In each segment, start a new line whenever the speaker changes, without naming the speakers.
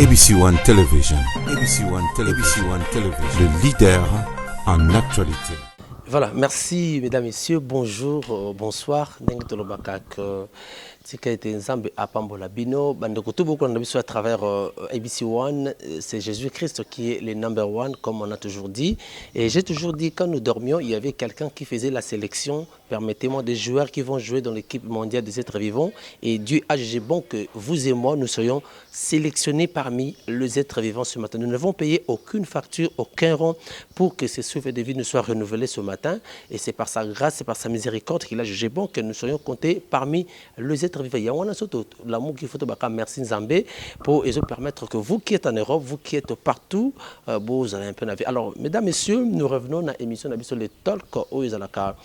ABC One Television, ABC One Television, ABC One Television, le leader en actualité.
Voilà, merci mesdames, messieurs, bonjour, bonsoir. Ndenge tolobaka que tika ete Nzambe apambola bino bandeko tout bokolanda biso à travers ABC One. C'est Jésus-Christ qui est le number one, comme on a toujours dit. Et j'ai toujours dit, quand nous dormions, il y avait quelqu'un qui faisait la sélection, permettez-moi, des joueurs qui vont jouer dans l'équipe mondiale des êtres vivants. Et Dieu a jugé bon que vous et moi, nous soyons sélectionnés parmi les êtres vivants ce matin. Nous n'avons payé aucune facture, aucun rond pour que ces souffles de vie nous soient renouvelés ce matin. Et c'est par sa grâce, c'est par sa miséricorde qu'il a jugé bon que nous soyons comptés parmi les êtres vivants. Il y a un autre l'amour qu'il faut merci Nzambe pour permettre que vous qui êtes en Europe, vous qui êtes partout, vous avez un peu la vie. Alors, mesdames, messieurs, nous revenons à l'émission sur les talks où ils ont la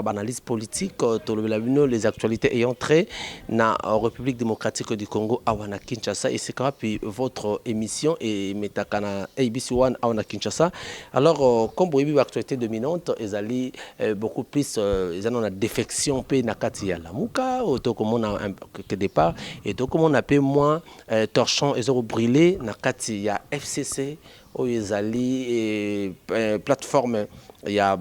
analyse politique, les actualités ayant trait na République démocratique du Congo awa na Kinshasa, et c'est puis votre émission et metakana ABC One awa na Kinshasa. Alors, comme vous voyez, l'actualité dominante, ils beaucoup plus ils ont la défection pe na kati ya Lamuka, auto comme on a un départ et donc comme on a peu moins torchon ils ont brûlé na kati ya FCC oyo ezali plateforme ya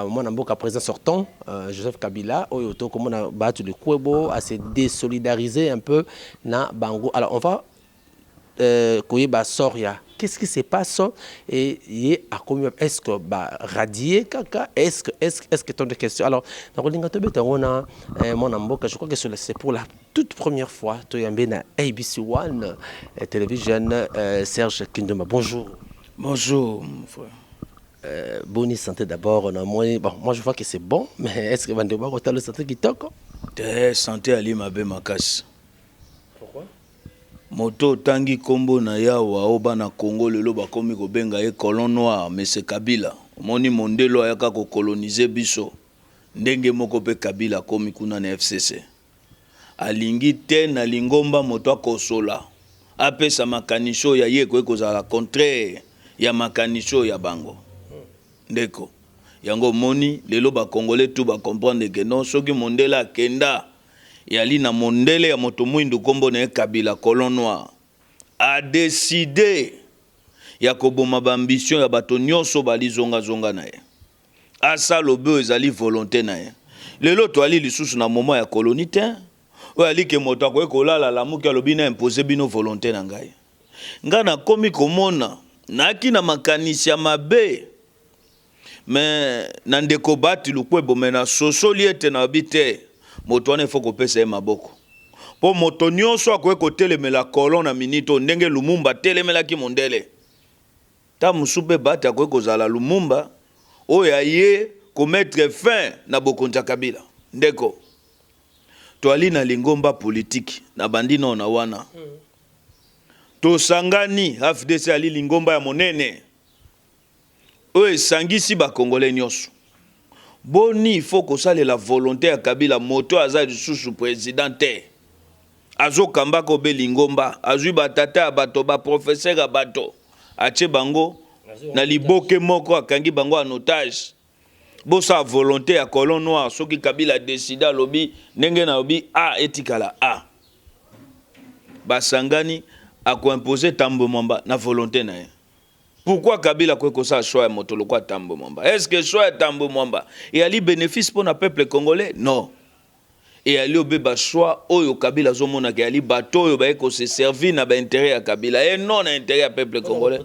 mwana mboka président sortant Joseph Kabila, oyo tokomona Bahati Lukwebo a se désolidariser un peu na bango. Alors on va koyeba sort ya qu'est-ce qui se passe et ye akomi, est-ce que ba radier kaka, est-ce que tant de questions. Alors nakolinga tobeta yango na mwana mboka. Je crois que c'est pour la toute première fois toyambe na ABC One Television, Serge Kindoma, bonjour.
Bonjour, mon frère.
Bonne santé d'abord. Moi, bon, moi je vois que c'est bon, mais est-ce que bandeko bakotala santé kitoko?
Te, santé ali mabe makasi.
Pourquoi?
Moto otangi nkombo na ye awa, oyo bana Congo lelo bakomi kobenga ye colon noir, mais Kabila. Omoni mondelo ayaka kokolonize biso ndenge moko mpe Kabila akomi kuna na FCC, alingi te na lingomba moto akosola, apesa makanisi oyo ya ye ekoki kozala contraire ya makanisi oyo ya bango. Ndeko, yango omoni lelo Bakongolais tu bacomprendre ke non, soki mondele akenda, yali na mondele ya moto mwindu, nkombo na ye Kabila, colon noir, adécider ya koboma baambition ya bato nyonso bali zongazonga na ye, asala obe oyo ezali volonté na ye. Lelo toali lisusu na moment ya colonie te, oyo alike moto akoki kolala, lamuki, alobi na impose bino volonté na ngai. Ngai nakomi komona nayaki na makanisi ya mabe me na ndeko Bahati Lukwebo, me nasosoli ete nayebi te moto wana efo kopesa ye maboko, mpo moto nyonso akoki kotelemela colon na minute oyo ndenge Lumumba atelemelaki mondele. Ta mosusu mpe Bahati akoki kozala Lumumba oyo aye komettre fin na bokonzi ya Kabila. Ndeko, toali na lingomba politike na bandi nao na wana tosangani. AFDC ali lingomba ya monene oyo esangisi Bakongolais nyonso. Boni ifo kosalela volonté ya Kabila, moto aza lisusu président te, azokambaka obe lingomba, azwi batata ya bato, baprofesseur ya bato, atie bango na liboke moko, akangi bango en otage. Bosala volonté ya colon noir. Soki Kabila décide, alobi ndenge nalobi a etikala a basangani, akoimpose Tambwe Mwamba na volonté na ye. Pourquoi Kabila akoki kosala choix ya moto lokwa Tambwe Mwamba? Est ce que choix ya Tambwe Mwamba eyali bénéfice mpo na peuple congolais? Non, eyali obeba choix oyo Kabila azomonaka, eyali bato oyo baye kose servir na baintérêt ya Kabila e non na intérêt ya peuple congolais.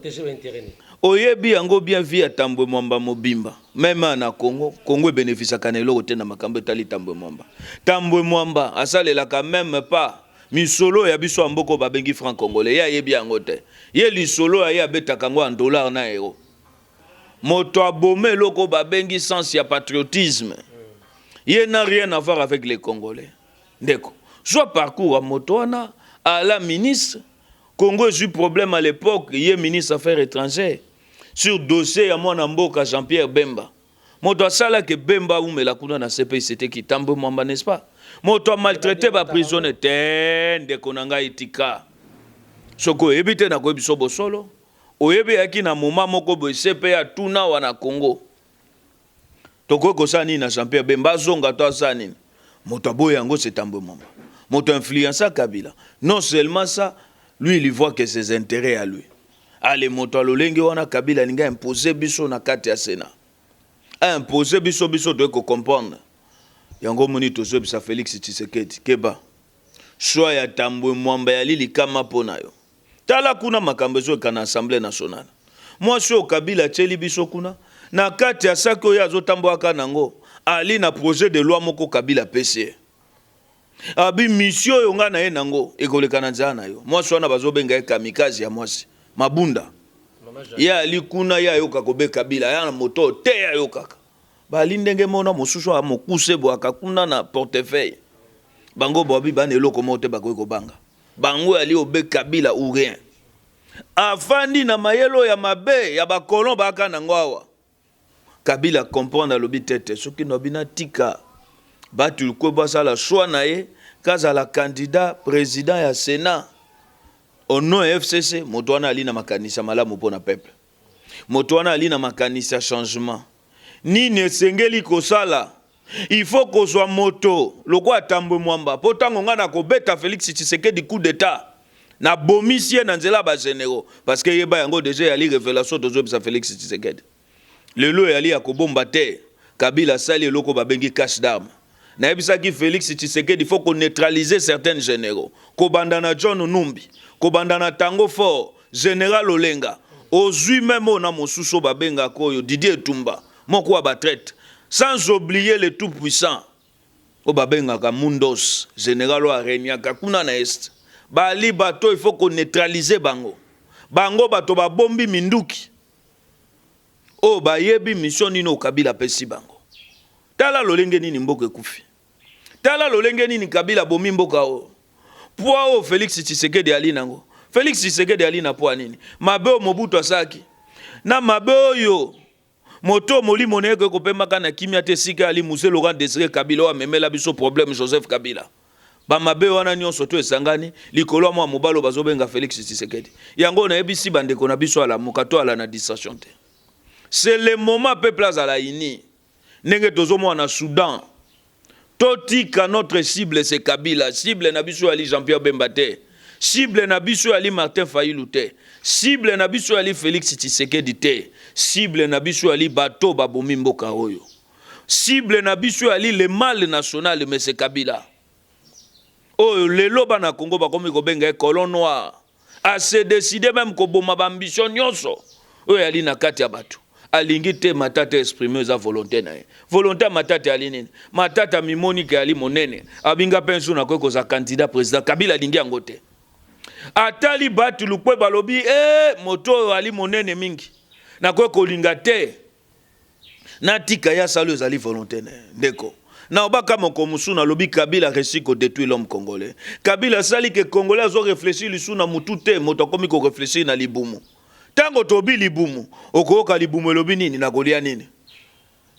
Oyebi yango bien, vie ya Tambwe Mwamba mobimba, même na Congo, Congo ebénéficiaka na eloko te na makambo etali Tambwe Mwamba. Tambwe Mwamba asalelaka même pas misolo ya biso ya mboka oyo babengi franc congolais. Ye ayebi yango te. Ye lisolo ya ye abetaka yango en dollar na euro. Moto aboma eloko oyo babengi sens ya patriotisme. Ye n'a rien à voir avec les Congolais. Ndeko, zwa parcours ya moto wana. Ala ministre, Congo ezwi problème à l'époque, ye ministre affaires étrangères sur dossier ya mwana mboka Jean-Pierre Bemba. Moto asalaki Bemba aumela kuna na CPI, c'était qui? Tambwe Mwamba, n'est-ce pas? Moto amaltraité baprisonnier te. Ndeko na ngai, tika. Soki oyebi te, nakoyebi so bosolo. Oyebi, eyaki na moma moko boye, CPI atuna awa na Congo: tokoki kosala nini na Jean Pierre Bemba, azonga to asala nini? Moto aboyi yango, c'est Tambwe Mwamba, moto influença Kabila. Non seulement ça, Lui, il voit que ses intérêts à lui. Ale moto ya lolenge wana Kabila alingi impose biso na kati ya Sénat. Impose biso, biso toye kocomprendre yango. Moni, tozoyebisa Félix Tshisekedi: keba, choix ya Tambwe Mwamba yali likama mpo na yo. Tala kuna makambo ezoyeka na Assemblée nationale. Mwasi oyo Kabila atieli biso kuna na kati ya saki oyo azotambwaka nango, ali na projet de loi moko Kabila apesi ye. Abi mission oyo ngai na ye nango ekoleka na nzela na yo. Mwasi wana bazobenga ye kamikaze ya mwasi Mabunda. Ye ali kuna, ye ayoka kobe Kabila ya na moto te, ye ayokaka bali ndenge mona mosusu ya mokuse bwaka kuna na portefeuille. Bango babi bana eloko moko te, bakoki kobanga bango. Ali obe Kabila ou rien. Afandi na mayelo ya mabe ya bacolon baka nango awa. Kabila comprendre, alobi tete soki nobi natika bato lukwe basala choix na ye, kazala candidat président ya Sénat au nom ya FCC. Moto wana ali na makanisi ya malamu mpo na peuple, moto wana ali na makanisi ya changement. Nini esengeli kosala? Il faut kozwa moto lokola Tambwe Mwamba, mpo ntango ngai nakobeta Félix Tshisekedi coup d'état, nabomisi ye na nzela ya bagénéraux, parce que yeba yango déjà, eyali révélation. Tozoyebisa Félix Tshisekedi lelo, eyali ya kobomba te. Kabila asali eloko babengi cache d'arme. Nayebisaki Félix Tshisekedi, faut koneutraliser certains généraux, kobanda na John Numbi, kobanda na Tango Fort, général Olenga, ozwi même oyo na mosusu oyo babengaka oyo Didier Etumba, moko ya batraite, sans oublier le tout puissant oyo babengaka Mundos, général oyo aregnaka kuna na Est. Bali bato, il faut koneutraliser bango. Bango bato babombi minduki oyo, bayebi mission nini oyo Kabila apesi bango. Tala lolenge nini mboka ekufi, tala lolenge nini Kabila abomi mboka oyo. Poids oyo Félix Tshisekedi ali nango, Félix Tshisekedi ali na poids nini? Mabe oyo Mobutu asalaki na mabe oyo moto molimo na ye ekoki kopemaka na kimia te esika ali, Mzee Laurent Désiré Kabila oyo amemela biso problème, Joseph Kabila, bamabe wana nyonso to esangani likolo ya mwa mobali oyo bazobenga Félix Tshisekedi. Yango nayebisi bandeko na biso, alamuka to ala na distraction te. C'est le moment peuple azala uni ndenge tozomona na Soudan. Totika, notre cible c'est Kabila. Cible na biso ali Jean-Pierre Bemba te, cible na biso ali Martin Fayulu te, cible na biso ali Félix Tshisekedi te. Cible na biso ali bato babomi mboka oyo. Cible na biso ali le mal national, mais c'est Kabila oyo lelo bana Congo bakomi kobenga ye colon noir. Ase décide même koboma baambition nyonso oyo ali na kati ya bato. Alingi te Matata exprime eza volonté na ye. Volonté ya Matata ali nini? Matata mimoni ke ali monene, abinga mpe nsu nakoki kozala candidat président. Kabila alingi yango te. Atali bato lukwe balobi e moto oyo ali monene mingi, nakoki kolinga te, natika ye asala oyo ezali volonté na ye. Ndeko na obaka moko mosusu, nalobi Kabila réussi kodétruire l'homme congolais. Kabila asali ke Congolais azoréfléchir lisu na mutu te, moto akomi koréfléchir na libumu. Ntango tobi libumu, okoyoka libumu elobi nini? Nakolia nini?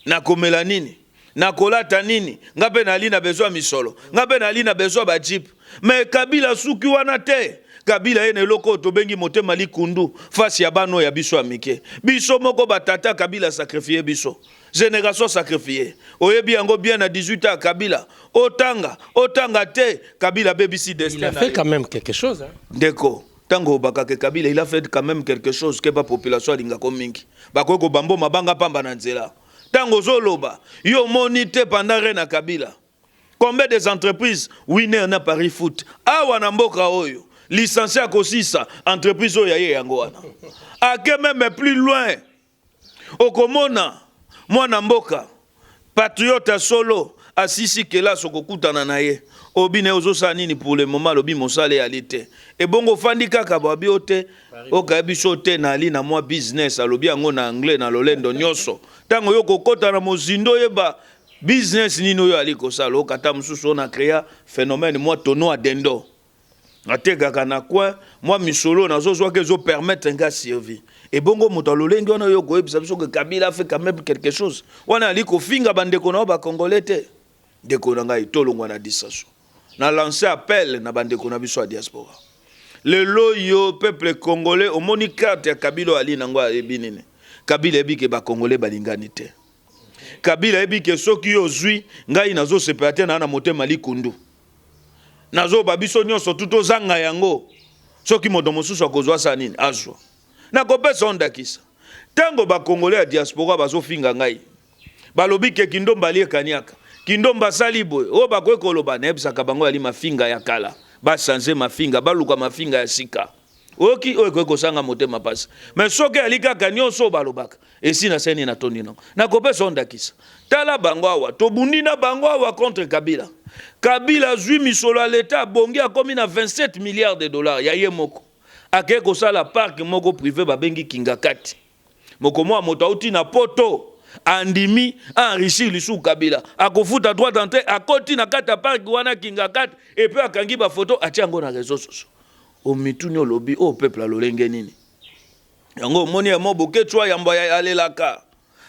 Nakomela nini? Nakolata nini? Nga mpe nali na besoin ya misolo, nga mpe nali na besoin ya bajeep. Mais Kabila suki wana te. Kabila ye na eloko oyo tobengi motema likundu face ya bana oyo ya biso ya mike, biso moko batata. Kabila sacrifie biso, génération sacrifie. Oyebi yango bien, na 18 ans ya Kabila, otanga otanga te, Kabila abebisi destin.
Il a fait quand même quelque chose, hein?
Ndeko, ntango obakaka Kabila il a fait quand même quelque chose, ke bapopulation alingako mingi, bakoki kobambo mabanga pamba na nzela. Ntango ozoloba, yo omoni te pendant règne na Kabila combien des entreprises Winner na Paris Foot awa na mboka oyo licencié akosisa entreprise oyo ya ye yango wana ake même plus loin. Okomona mwana mboka patriote solo asisi kelasi, okokutana na ye, obi na ye: "Ozosala nini pour le moment?" Alobi: "Mosala eyali te." Ebongo ofandi kaka? Babi o te, okayebi so te, nali na mwa business. Alobi yango na anglais na lolendo nyonso. Ntango yo kokɔta na mozindo, oyeba business nini oyo ali kosala. Okata mosusu oyo na créa phénomène, mwa tono adendo atekaka na coin, mwa misolo nazozwaka ezopermettre nga survie. Ebongo moto alolenge wana oyo koyebisa biso ke Kabila fait quand même quelque chose, wana ali kofinga bandeko na yo bacongolais te. Ndeko na ngai, tolongwa na distraction. Na lance appel na bandeko na biso ya diaspora. Lelo oyo peuple congolais omoni carte ya Kabila oyo ali nango, ayebi nini? Kabila ayebi ke bacongolais balingani te. Kabila ayebi ke soki yo ozwi ngai, nazosepela te, naa na motema likundu, nazoba biso nyonso tu tozanga yango. Soki moto mosusu akozwa asala nini? Azwa. Nakopesa yo ndakisa. Tango ba Congolais ya diaspora bazofinga ngai, balobi ke Kindomba alie kaniaka, Kindomba asali boye, oyo bakoki koloba, nayebisaka bango yali mafinga ya kala, ba changer mafinga, baluka mafinga ya sika. Oyoki? Oyo ekoki kosala nga motema pasi. Mais soki eyali kaka nionso oyo balobaka, esi nasali nini? Natondi nango. Nakopesa yo ndakisa. Tala bango awa, tobundi na bango awa contre Kabila. Kabila azui misolo ya l'etat, abongi akomi na 27 milliards de dollars ya ye moko. Akei kosala parc moko prive babengi Kingakati. Mokomwa moto auti na poto andimi a enrichir lisusu Kabila, akofuta droit d'entrée, akoti na kati ya parc wana Kingakati et puis akangi ba photos atie yango na reseaux sociaux. Omituni olobi oyo peuple ya lolenge nini? Yango omoni ya mo Boketshu ayambo alelaka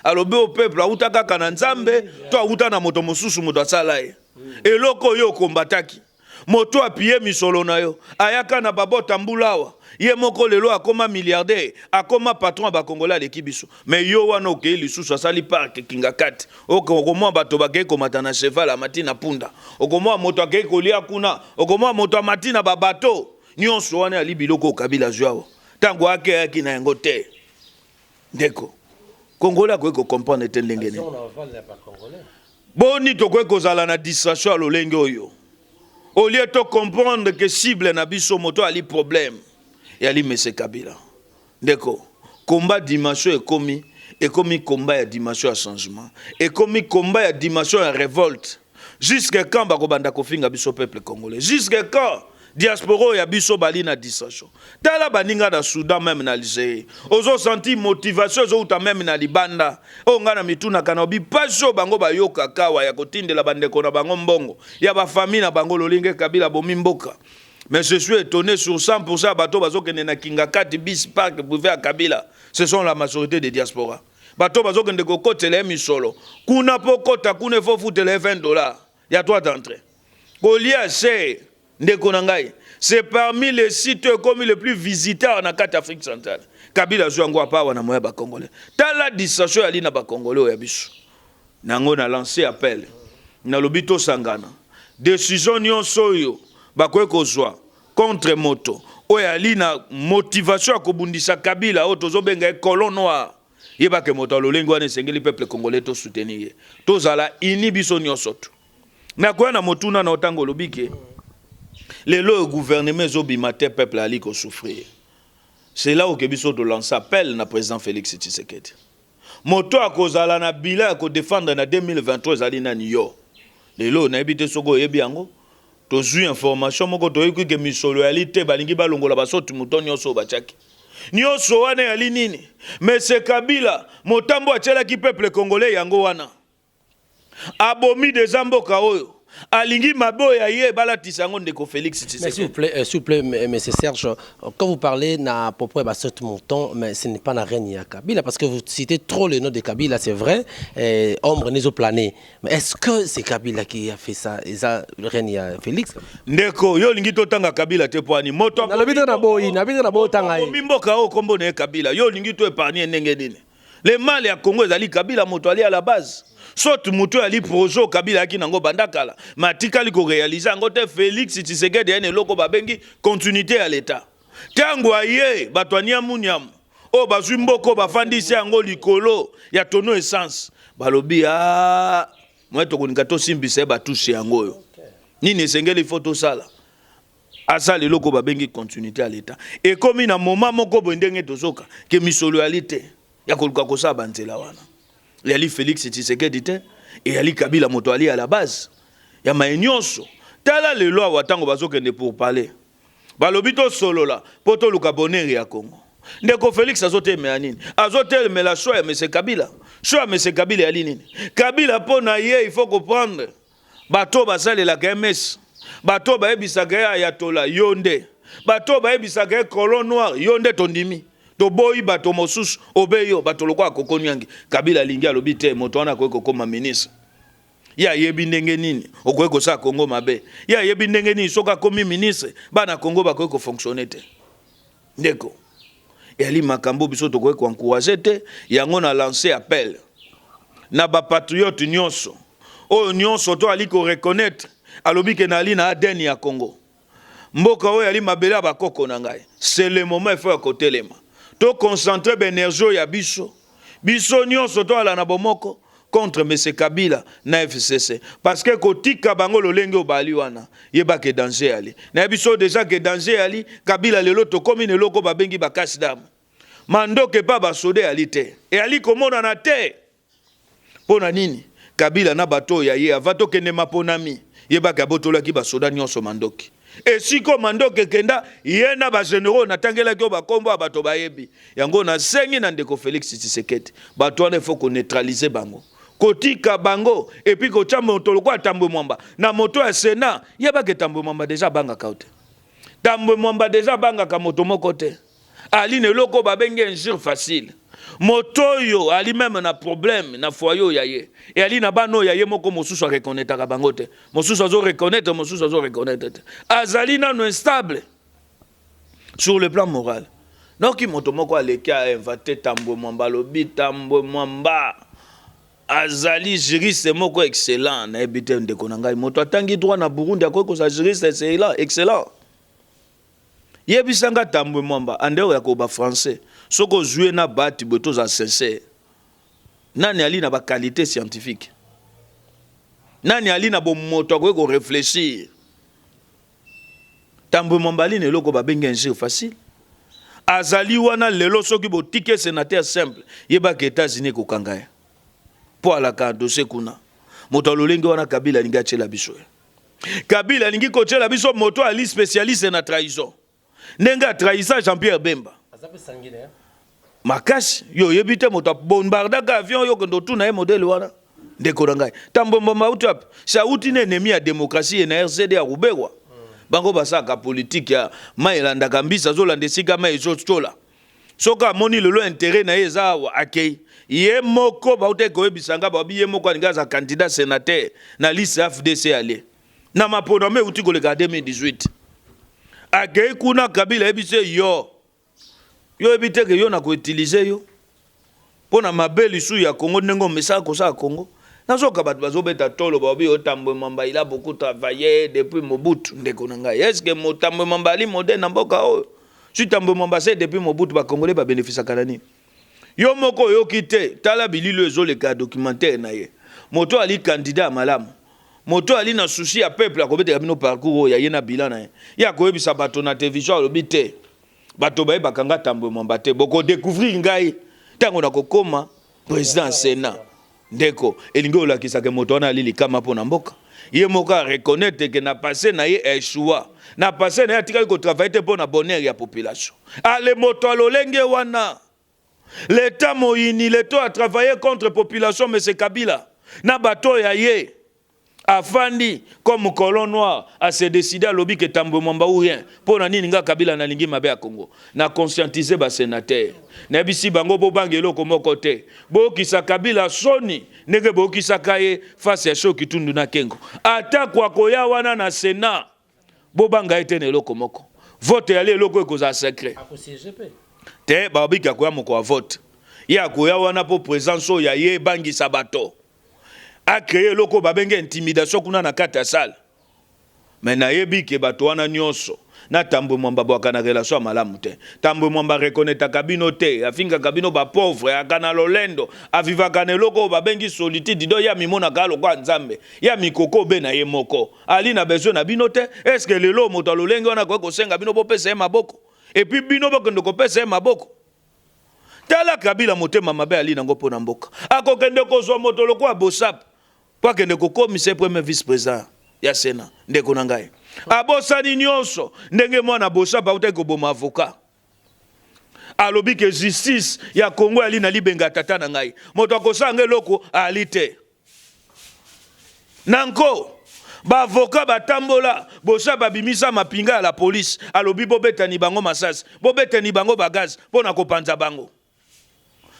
alobi oyo peuple awuta kaka na Nzambe to awuta na moto mosusu moto asala ye eloko oyo okombataki moto apille misolo na yo ayaka na babota mbula awa ye moko lelo akoma milliardaire akoma patron ya bakongole aleki biso me yo wana okei lisusu asali park Kingakati okomwa bato bakei komata na cheval amati na punda okomwa moto akei kolia kuna okomwa moto amati na babato nyonso wana yali biloko oyo Kabila azwi awa ntango akeyaki na yango te. Ndeko Congolais akoki ko comprendre te ndenge nini boni tokoki kozala na distraction ya lolenge oyo au lieu to comprendre que cible na biso moto ali problème yali Monsieur Kabila. Ndeko, combat dimension ekomi ekomi combat ya dimension ya changement, ekomi combat ya dimension ya revolte. Jusque quand bakobanda kofinga biso peuple congolais? Jusque quand diaspora oyo ya biso bali na distraction? Tala baninga na Soudan meme na Algerie, ozo sentir motivation ezowuta meme na libanda. Oyo ngai na mitunaka na obi pasi oyo bango bayokaka awa ya kotindela bandeko na bango mbongo ya ba famille na bango lolinge Kabila abomi mboka. Mais je suis etonne sur 100% ya bato bazokende na Kingakati bis parc privé ya Kabila, ce sont la majorité des diaspora. Bato bazokende kokotela ye misolo kuna, po kota kuna il faut futela ye 20 $ ya droit d'entrée. Kolia cher, ndeko na ngai, c'est parmi les sites oyo ekomi le plus visité awa na kati Afrique centrale. Kabila azwi yango apa awa na moya bacongolais. Tala distraction yali na bacongolais oyo ya biso. Nango na lancé appel, nalobi tosangana. Décision nyonso oyo bakoki kozwa contre moto oyo ali na motivation ya kobundisa Kabila oyo tozobenga ye colon noir, yebake moto ya lolenge wana esengeli peuple congolais tosoutenir ye, tozala uni biso nyonso. Tu nakoya na motuna na otango olobi ke lelo oyo gouvernement ezobima te, peuple ali kosouffrir. C'est là oke biso tolance appel na président Félix Tshisekedi. Moto akozala na bilan ya kodefendre na 2023 ezali nani? Yo lelo nayebi te soki oyebi yango. Tozwi information moko, toyoki ke misolo yali te, balingi balongola basoti moto nyonso oyo batiaki nyonso wana. Yali nini? Mais Kabila motambo atielaki peuple congolais yango wana abomi deja mboka oyo alingi mabe oyo aye balatisa yango ndeko Félix.
Mais s'il vous plaît, monsieur Serge, quand vous parlez na propos de ce montant, mais ce n'est pas na règne ya Kabila, parce que vous citez trop le nom de Kabila, c'est vrai, ombre ezo planer. Mais est-ce que c'est Kabila qui a fait ça? Et ça, règne ya Félix?
Ndeko, yo olingi totanga Kabila te po ani moto
Nalobi te na boyi, nabi te na botanga ye.
abomi mboka oyo kombo na ye Kabila. Yo olingi to épargne ndenge nini? Le mal ya Congo ezali Kabila, moto ali à la base. Soki moto oyo ali projet oyo Kabila ayaki nango banda kala, ma atikali koréaliser yango te. Félix Tshisekedi aye na eloko babengi continuité ya l'État. Ntango aye, bato ya niamuniamu oyo bazwi mboka oyo bafandisi yango likolo ya tonneau essence, balobi a moye tokolinga tosimbisa ye batushe yango oyo nini esengeli fo tosala asala eloko babengi continuité ya l'État. Ekomi na moment moko boye ndenge tozoka ke misolo yali te ya koluka kosala banzela wana. Eyali Félix Tshisekedi te, eyali Kabila moto ali à la base ya maye nyonso. Tala lelo awa ntango bazokende pour parler, balobi tosolola mpo toluka bonheur ya Congo. Ndeko Félix azotelemela nini? Azotelemela choix ya monsieur Kabila. Choix ya monsieur Kabila eyali nini? Kabila mpo na ye, il faut comprendre, bato basalelaka ye messe, bato bayebisaka ye ayatola yo nde, bato bayebisaka ye colon noir yo nde, tondimi toboyi bato mosusu obe yo, bato lokola Kokoniangi. Kabila alingi, alobi te moto wana akoki kokóma ministre. Ye ayebi ndenge nini okoki kosala Kongo mabe. Ye ayebi ndenge nini soki akomi ministre, bana Kongo bakoki kofonctionner te. Ndeko, eyali makambo biso tokoki koencourager te. Yango na lance appel na bapatriote nyonso oyo nyonso to ali koreconnaître, alobi ke nali na ADN ya Congo. Mboka oyo yali mabele ya bakoko na ngai. C'est le moment il faut ya kotelema. To concentrer ba énergie oyo ya biso. Biso nyonso toala na bomoko contre M. Kabila na FCC. Parce que kotika bango lolenge oyo bali wana, yeba ke danger ali. Na biso déjà ke danger ali, Kabila lelo tokomi na eloko babengi ba cache d'armes. Mandoki pa basoda ali te. E ali komonana te. Mpo na nini? Kabila na bato oyo ya ye ava tokende maponami, yebaki abotolaki basoda nyonso mandoki. Esika mandoki ekenda, ye na bagénéraux natangelaki oyo bakombo ya bato bayebi yango. Nasengi na ndeko Félix Tshisekedi, bato wana ifo koneutraliser bango, kotika bango et puis kotya moto lokola Tambwe Mwamba na moto ya Sénat. Yebaki Tambwe Mwamba déjà abangaka yo te. Tambwe Mwamba déjà abangaka moto moko te. Ali na eloko babengi injure facile. Moto oyo ali même na problème na foyer oyo ya ye, eyali na bana oyo ya ye moko, mosusu areconnaîtraka bango te, mosusu azoreconnaître, mosusu azoreconnaître te. Azali nano instable sur le plan moral. Noki moto moko aleki ainventer Tambwe Mwamba, alobi Tambwe Mwamba azali juriste moko excellent. Nayebi te, ndeko na ngai, moto atangi droit na Burundi akoki kozala juriste excellent? Excellent, yebisanga. Tambwe Mwamba ande oyo ya koba français, soki ozwi na bati boye, toza sincère, nani ali na baqualité scientifique? Nani ali na bomoto akoki koréfléchir? Tambwe Mwamba ali na eloko babengi injure facile. Azali wana lelo, soki botiki sénateur simple, yebaka États-Unis ekokanga ye mpo alaka dossier kuna. Moto alolenge wana, Kabila alingi atiela biso ye. Kabila alingi kotiela biso moto ali spécialiste na trahison, ndenge atrahisa Jean Pierre Bemba makasi. Yo oyebi te, moto abombardaka avion, yo kende otuna ye modele wana. Ndeko na ngai, Tambwe Mwamba auti wapi? Si auti na ennemi ya démocratie ye na RCD ya Ruberwa. Bango basalaka politike ya mai elandaka mbisi, azolanda esika mai ezotyola. Soki amoni lelo intérêt na ye eza awa, akei ye moko. Bauti koyebisa nga, babi ye moko alingi aza candidat sénateur na liste AFDC ale na maponami euti koleka 2018. Akei kuna, Kabila ayebi se yo, yo oyebi te ke yo na koutiliser yo mpo na mabe lisusu ya Kongo, ndenge omesaka kosala Kongo. Nazoka bato bazobeta tolo, baobi o Tambwe Mwamba, il a beaucoup travaillé depuis Mobutu. Ndeko na ngai, est ce que Tambwe Mwamba ali modèle na mboka oyo? Si Tambwe Mwamba se depuis Mobutu, Bakongolais babénéficiaka na nini? Yo moko oyoki te? Tala bililo ezoleka ya documentaire na ye. Moto ali candidat ya malamu, moto ali na souci ya peuple, akobetela bino parcours oyo ya ye na bilan na ye. Ye akoyebisa bato na télévision, alobi te, bato bayebaka nga Tambwe Mwamba te, bokodécouvrir ngai ntango nakokóma président ya Sénat. Ndeko, elingi olakisaka moto wana ali likama mpo na mboka. Ye moko areconnaître ke na passé na ye échoua, na passé na ye atikali kotravailler te mpo na bonheur ya population. Ale moto alolenge wana, leta moyini, leta atravaille contre population, mais Kabila na bato ya ye afandi comme colon noir, ase décide, alobi ke Tambwe Mwamba ou rien. Mpo na nini? Nga Kabila nalingi mabe ya Congo. Na conscientiser basénateur, nayebisi bango, bobanga eloko moko te, boyokisa Kabila soni ndenge boyokisaka ye face ya Shoki Tundu na Kengo. Ata akoya wana na Sénat, bobanga ye te na eloko moko. Vote yali eloko ekozala secret te. Babiki akoya moko ya vote, ye akoya wana mpo présence oyo ya ye ebangisa bato, acréer eloko babenge intimidation kuna na kati ya salle. Me nayebi ke bato wana nyonso na Tambwe Mwamba bwaka na relation ya malamu te. Tambwe Mwamba reconnaîtraka bino te, afingaka bino bapauvre, aka na lolendo, avivaka na eloko oyo babengi solitude. Do ye amimonaka lokola Nzambe, ye amikoko obe na ye moko, ali na besoin na bino te. Est-ce lelo moto alolenge wana akoki kosenga bino bopesa ye maboko, et puis bino bokende kopesa ye maboko? Tala Kabila, motema mabe ali nango mpo na mboka, akokende kozwa moto lokola Boshab mpo akende kokomisa ye premier vice président ya Sénat. Ndeko na ngai, abosani nyonso ndenge mwana Boshab autaki koboma avocat, alobi ke justice ya Kongo ali na libenga ya tata na ngai, moto akosala nga eloko ali te. Nanko baavocat batambola, Boshab babimisa mapinga ya la police, alobi bobetani bango masasi, bobetani bango bagaz mpo na kopanza bango.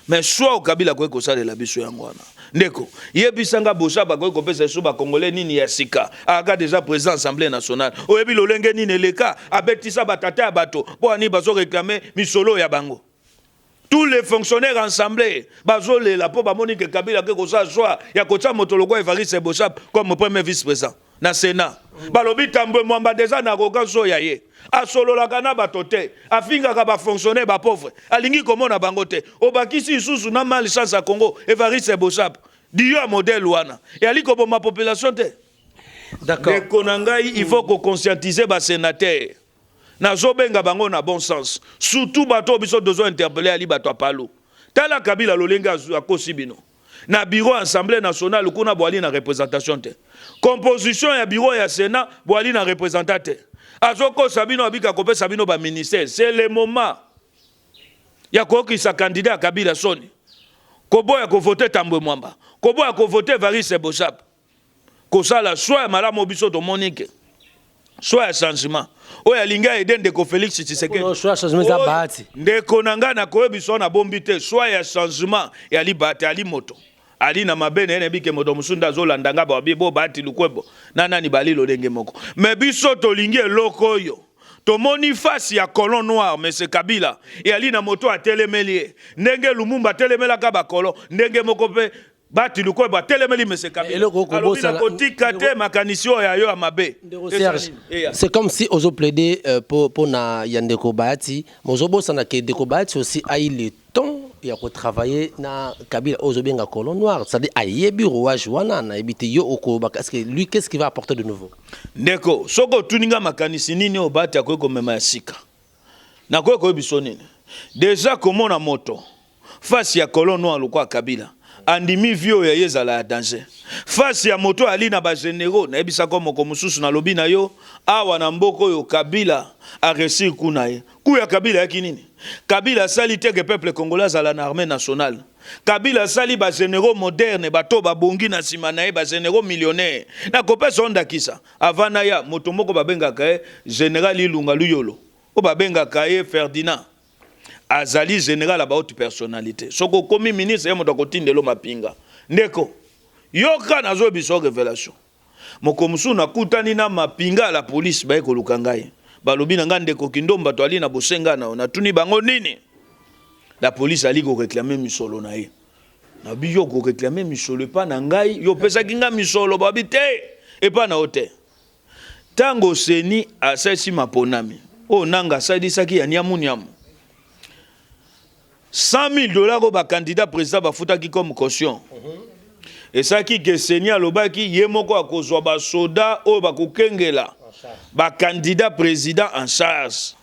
Mais choix Kabila akoki kosalela biso yango wana. Ndeko, yebisanga, Boshab akoki kopesa biso Bakongolais nini ya sika? Aka déjà président Assemblée nationale, oyebi lolenge nini eleka, abetisa batata ya bato mpo ani bazoréclamer misolo ya bango. Tous les fonctionnaires assemblée bazolela mpo bamoni ke Kabila ake kosala choix ya kotia moto lokola Evariste Boshab comme premier vice président. Na Sénat balobi Tambwe Mwamba deja na arrogance oyo ya ye, asololaka na bato te, afingaka bafonctionnaire bapauvre, alingi komona bango te. Obakisi lisusu na malchance ya Congo, Evariste Boshab diyo ya modèle wana eyali koboma population te. Ndeko na ngai, il faut koconscientiser basénateur. Nazobenga bango na bon sens, surtout bato oyo biso tozo interpeller, ali bato ya Palu. Tala Kabila lolenge akosi bino na bureau Assemblée nationale kuna, boali na représentation te. Composition ya bureau ya Sénat, boali na représentant te. Azokosa bino, abika kopesa bino baministère. C'est le moment ya koyokisa candidat ya Kabila soni, koboya kovote Tambwe Mwamba, koboya kovote Evariste Boshab, kosala choix ya malamu. Biso tomoni ke choix ya changement oyo alingi aide ndeko Félix Tshisekedi. Ndeko na ngai, nakoyebi so nabombi te, choix ya changement yali Bahati. Ali moto ali na mabe na ye, nayebi ke moto mosusu nde azolanda nga, babi bo Bahati Lukwebo na nani bali lolenge moko. Me biso tolingi eloko oyo tomoni face ya colon noir, monsieur Kabila, eyali na moto atelemeli ye. Ndenge Lumumba atelemelaka bacolon, ndenge moko mpe Bahati Lukwebo atelemeli monsieur Kabila. Alobi na kotika te makanisi oyo ya yo ya mabe.
Serge, c'est comme si ozo plaider pour na ya ndeko Bahati, mais ozobosana ke ndeko Bahati aussi a eu le temps ya kotravailler na Kabila oyo ozobenga colon noir, c'est-à-dire ayebi rouage wana. Nayebi te yo okobaka, est-ce que lui, qu'est-ce qu'il va apporter de nouveau?
Ndeko, soki otuni nga makanisi nini oyo Bahati akoki komema ya sika, nakoki koyebi biso nini? Déjà komona moto face ya colon noir lokola Kabila andimi vie oyo ye ezala ya danger, face ya moto ali na bagénéraux. Nayebisaka moko mosusu, nalobi na yo awa na mboka oyo, Kabila aréussir kuna ye ku ya Kabila yaki nini? Kabila asali te ke peuple congolais azala na armée nationale. Kabila asali bagénéraux moderne, bato babongi na nsima na ye, bagénéraux millionnaire. Nakopesa o ndakisa, avant na ya moto moko babengaka ye général Ilunga Luyolo, oyo babengaka ye Ferdinand, azali général ya bahaute personnalité. Soki okomi ministre, ye moto akotindelo mapinga. Ndeko, yoka, nazoyebisa révélation. Moko mosusu nakutani na mapinga ya la police, baye koluka ngai, balobi na ngai: "Ndeko Kindomba, to ali na bosenga na yo." Natuni bango nini? La police ali koréclamer misolo na ye. Nabi: "Yo koréclamer misolo epa na ngai? Yo opesaki ngai misolo?" Babi: "Te, epa na yo te. Ntango CENI asalisi maponami oyo nanga asalisaki ya niamuniamu, 100 000 dollars oyo bacandidat président bafutaki comme caution, esalaki ke CENI alobaki ye moko akozwa basoda oyo bakokengela bacandidat président en charge,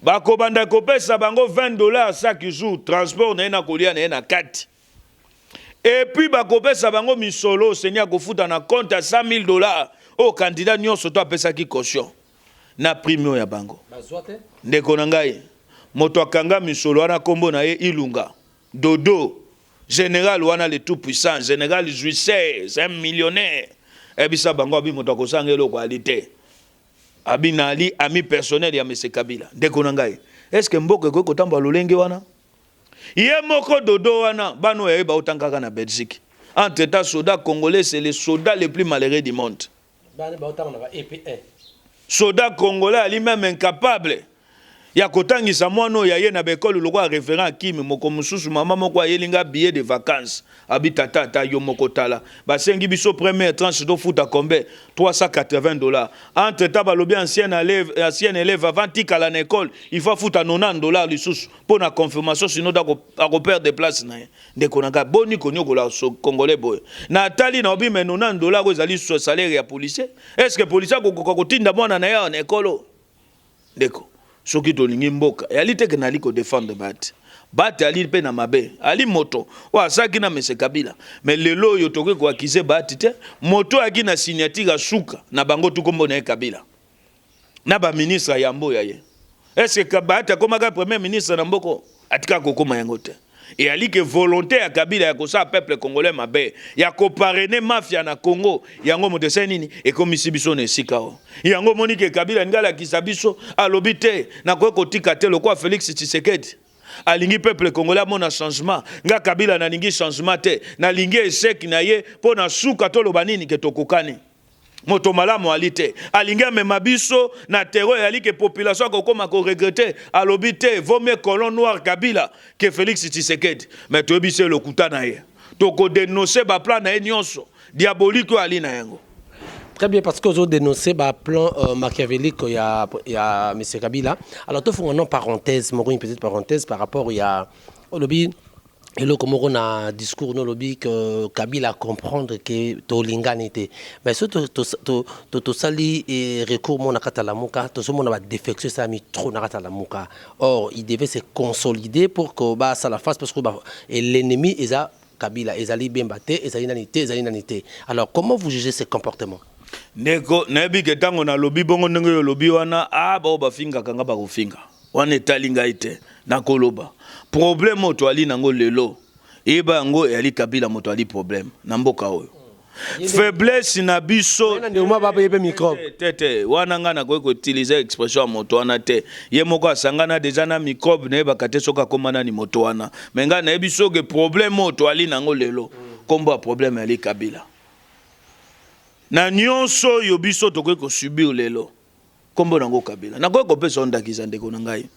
bakobanda kopesa bango 20 dollars chaque jour, transport na ye na kolia na ye na kati, et puis bakopesa bango misolo. CENI akofuta na compte ya 100 000 dollars oyo candidat nyonso to apesaki caution na prime oyo ya bango." Ndeko na ngai, moto akanga misolo wana, nkombo na ye Ilunga Dodo, général wana, le tout puissant général jouisseur, c'est un millionnaire. Ayebisa bango, abi moto akosanga eloko ali te, abi na ali ami personnel ya monsieur Kabila. Ndeko na ngai, est ce que mboka ekoki kotambola lolenge wana? Ye moko Dodo wana, bana oyo ayeba otanga kaka na Belgique. Entre temps, soldat congolais, c'est le soldat le plus malheureux du monde. Soldat congolais ali même incapable ya kotangisa mwana oyo aye na baekole lokola référent akimi. Moko mosusu, mama moko ayeli nga billet de vacances, abi: "Tata, ata yo moko tala, basengi biso première tranche, tofuta combien? 380 dollars." Entre temps balobi ancien élève avant tikala na école, il faut afuta 90 dollars lisusu mpo na confirmation, sinon akoperdre place na ye. Ndeko na ngai, boni konyokola congolais boye? Natali na obi, me 90 dollars oyo ezali salaire ya policier, est ce que policier akokoka kotinda mwana na ye awa na ekolo? Ndeko, soki tolingi mboka, eyali te ke nali kodéfendre Bahati. Bahati ali mpe na mabe, ali moto oyo asalaki na monsieur Kabila, mais lelo oyo tokoki koaccuser Bahati te. Moto ayaki na signature asuka na bango tu, kombo na ye Kabila na baministre ya yambo ya ye. Est ce que Bahati akomaka premier ministre na mboko? Atikaka kokóma yango te. Eyali ke volonté ya Kabila ya kosala peuple congolais mabe, ya koparrainer mafia na Congo, yango moto esali nini, ekomisi biso na esika oyo. Yango omoni ke Kabila alingi alakisa biso, alobi te: "Nakoki kotika te. Lokola Félix Tshisekedi alingi peuple congolais amona changement, nga Kabila nalingi changement te, nalingi échec na ye mpo na suka toloba nini, ke tokokani. Moto malamu ali te, alingi amema biso na terreau eyali ke population akokóma koregretter." Alobi te: "Vaut mieux colon noir Kabila ke Félix Tshisekedi." Mais toyebi se lokuta na ye, tokodénoncer baplan na ye nyonso diabolique oyo ali na yango.
Très bien, parce que vous dénoncé ba plan machiavélique ya M. Kabila. Alors, tout faut une parenthèse, une petite parenthèse par rapport ya olobi eloko moko na discours no, olobi que Kabila comprendre que tolingani te. Mais so tosali recours mo na kati ya Lamuka, tozomona badéfection esalami trop na kati ya Lamuka. Or il devait se consolider pour que basala face, parce que l'ennemi eza Kabila, ezali Bemba te, ezali nani te, ezali nani te. Alors, comment vous jugez ce comportement?
Ndeko, nayebi ke ntango nalobi bongo, ndenge oyo olobi wana, a bao bafingaka nga, bakofinga wana, etali ngai te. Nakoloba problème oyo toali nango lelo, eyeba yango eyali Kabila. Moto ali problème na mboka oyo, faiblesse na biso te te wana. Ngai nakoki koutiliser expression ya moto wana te. Ye moko asangana deja na microbe, nayebaka te soki akóma nani moto wana. Me ngai nayebi soki problème oyo toali nango lelo, nkombo ya problème eyali Kabila. Na nyonso oyo biso tokoki kosubir lelo, nkombo nango Kabila. Nakoki kopesa yo ndakisa, ndeko na ngai.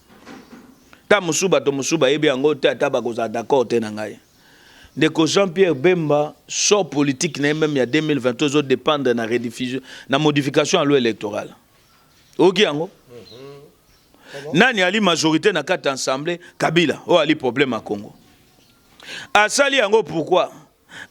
Ta mosusu, bato mosusu bayebi yango te, ata bakozala d'accord te na ngai. Ndeko Jean-Pierre Bemba, sort politique na ye même ya 2023 ezodépendre na rediffusion, na modification ya loi électorale. Oyoki yango? Nani ali majorité na kati ya assemblée? Kabila. Oyo ali problème ya Congo, asali yango pourquoi?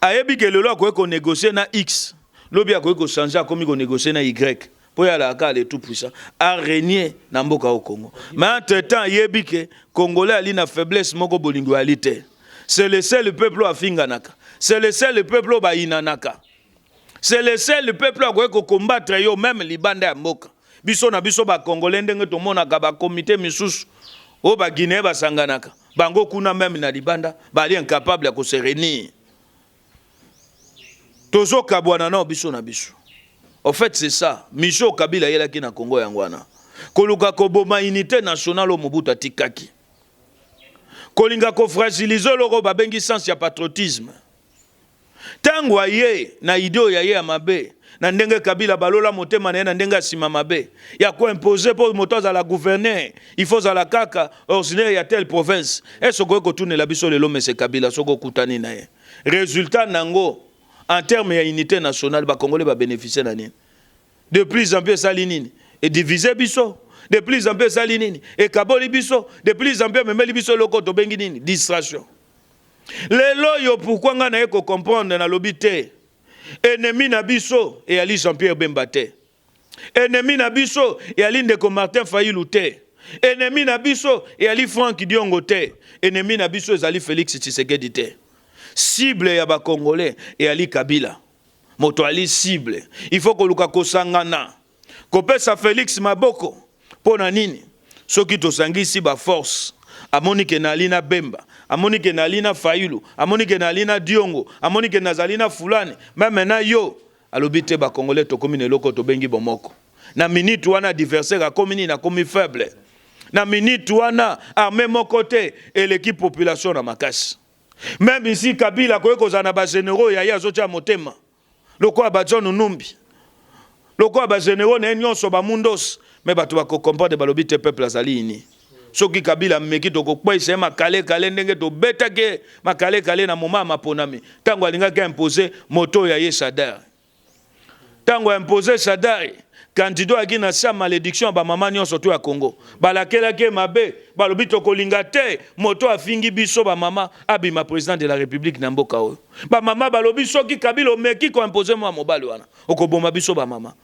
Ayebi ke lelo akoki konégocier na X, lobi akoki kochanger, akomi konégocier na Y, mpo ye alaka le tout puissant, arégner na mboka o Congo. Mais entre temps ayebi ke Congolais ali na faiblesse moko, bolingo ali te. C'est le seul peuple oyo afinganaka, c'est le seul peuple oyo bayinanaka, c'est le seul peuple oyo akoki kocombattre yo même libanda ya mboka. Biso na biso Bacongolais, ndenge tomonaka bakomite misusu oyo Baguinéen basanganaka bango kuna, même na libanda bali incapable ya kose réunir. Tozokabwana nao biso na biso. En fait, c'est ça mission Kabila ayelaki na Congo, yango wana, koluka koboma unité nationale oyo Mobutu atikaki, kolinga kofragiliser eloko babengi sens ya patriotisme. Ntango aye na idée oyo aye ya mabe, na ndenge Kabila balola motema na ye na ndenge ya nsima mabe ya koimposer, mpo moto azala gouverneur, il faut ozala kaka originaire ya telle province. Ese okoki kotunela biso lelo, mese Kabila, soki okutani na ye, résultat nango en terme ya unité nationale, Bacongolais babénéficie na nini? De plus en plus esali nini? Edivise biso. De plus en plus esali nini? Ekaboli biso. De plus en plus ememeli biso eloko tobengi nini? Distraction. Lelo oyo, pourquoi ngai naye kocomprendre, nalobi te, ennemi na biso eyali Jean-Pierre Bemba te, ennemi na biso eyali ndeko Martin Fayulu te, ennemi na biso eyali Frank Diongo te, ennemi na biso ezali Félix Tshisekedi te. Cible ya Bacongolais eyali Kabila. Moto ali cible, il faut koluka kosangana, kopesa Félix maboko. Mpo na nini? Soki tosangisi baforce, amoni ke nali na Bemba, amoni ke nali na Fayulu, amoni ke nali na Diongo, amoni ke nazali na fulani, même na yo, alobi te, Bacongolais tokomi na eloko tobengi bomoko. Na minute wana adversaire akomi nini? Akomi faible. Na minute wana armée moko te eleki population na makasi. Même ici Kabila akoki kozala na bagénéraux ya ye azotia motema, lokola baJohn Numbi, lokola bagénéraux na ye nyonso bamundos, me bato bakocomprendre, balobi te, peuple azali ini. Soki Kabila ameki, tokokweyisa ye makalekale, ndenge tobetaki ye makalekale na moma ya maponami, ntango alingaki impose moto oyo aye Shadary. Ntango impose Shadary, candidat ayaki na sa malédiction ya bamama nyonso to ya Congo, balakelaki ye mabe, balobi tokolinga te moto afingi biso bamama abima président de la République na mboka oyo. Bamama balobi soki Kabila omeki koimpose mwa mobali wana, okoboma biso bamama.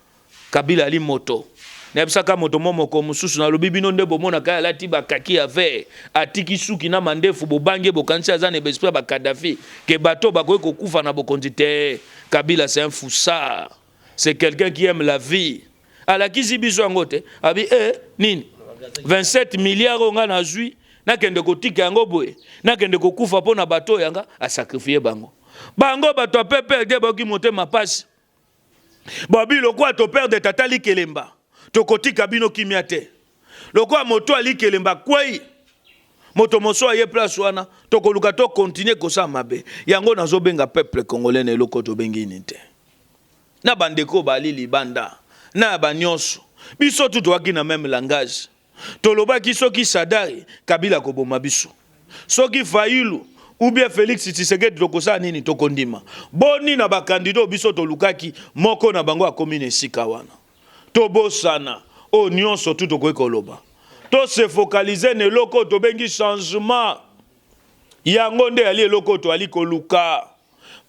Kabila ali moto. Nayebisaka moto mo moko mosusu, nalobi bino nde bomonaka ye alati bakaki ya vert, atiki suki na mandefu, bobangi, bokanisi aza na esprit ya baKadafi, ke bato bakoki kokufa na bokonzi te. Kabila, c'est un foussard, c'est quelqu'un qui aime la vie. Alakisi biso yango te. Abi e nini, 27 milliards oyo ngai nazwi, nakende kotika yango boye, nakende kokufa mpo na bato oyo yanga asacrifier bango. Bango bato ya PPRD bayoki motema pasi, babi lokola toperdre tata Likelemba, tokotika bino kimia te. Lokola moto alikelemba kwei, moto mosusu aye place wana, tokoluka tocontinuer kosala mabe. Yango nazobenga peuple congolais na eloko tobengi nini te, na bandeko bali libanda na ya banyonso, biso tu toyaki na même langage. Tolobaki soki Shadary, Kabila koboma biso. Soki Fayulu, Ou bien Felix Tshisekedi tokosala nini? Tokondima. Boni na ba candidats oyo biso tolukaki, moko na bango akomi na esika wana? Tobosana oyo nionso tout tokoki koloba. To se focaliser na eloko oyo tobengi changement. Yango nde eyali eloko oyo toyali koluka.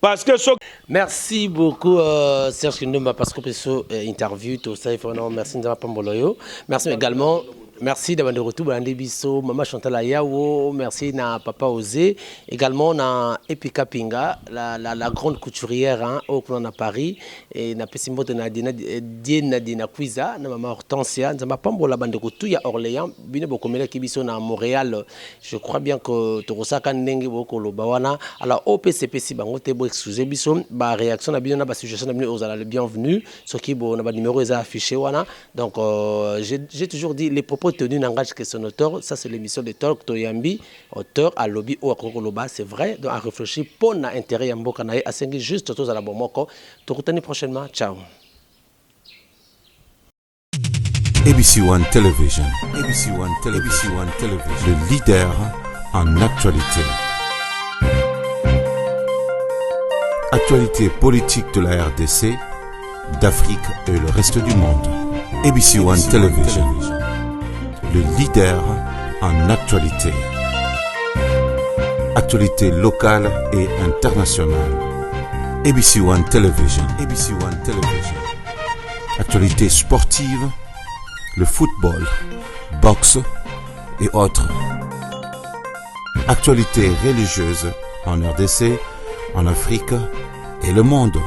Parce que soki.
Merci beaucoup euh, Serge Kindomba parce que peso euh, interview to ça vraiment merci Nzambe apambola yo. Merci également Merci d'avoir de retour balandi biso maman Chantal Ayawo, merci na papa Osé, également na Epika Pinga, la, la, la grande couturière hein, au kuna na Paris et na pesi mbote na Dina Diena Dina Kwiza na maman Hortensia, Nzambe apambola bandeko tout ya Orléans, bino bokomelaki biso na Montréal. Je crois bien que tokosaka ndenge bokoloba wana. Alors OPCPC bango te bo excuser biso ba réaction na bino na ba suggestion na bino ozala le bienvenu soki bo na ba numéro eza affiché wana. Donc euh, j'ai toujours dit les propos tenus n'engagent que son auteur, ça c'est l'émission de Talk Toyambi, auteur alobi oyo akoki koloba, c'est vrai, donc a réfléchi pona intérêt ya mboka na ye, asengi juste tozala bomoko. Tokutani prochainement, ciao.
ABC One Television, ABC One Television, ABC One Television, le leader en actualité. Actualité politique de la RDC, d'Afrique et le reste du monde. ABC One Television, le leader en actualité. Actualité locale et internationale. ABC One Television, ABC One Television. Actualité sportive, le football, boxe et autres. Actualité religieuse en RDC, en Afrique et le monde.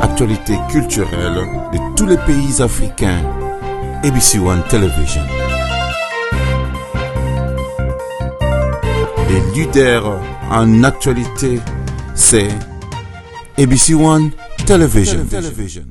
Actualité culturelle de tous les pays africains. ABC One Television. Les leaders en actualité, c'est ABC One Television. Television.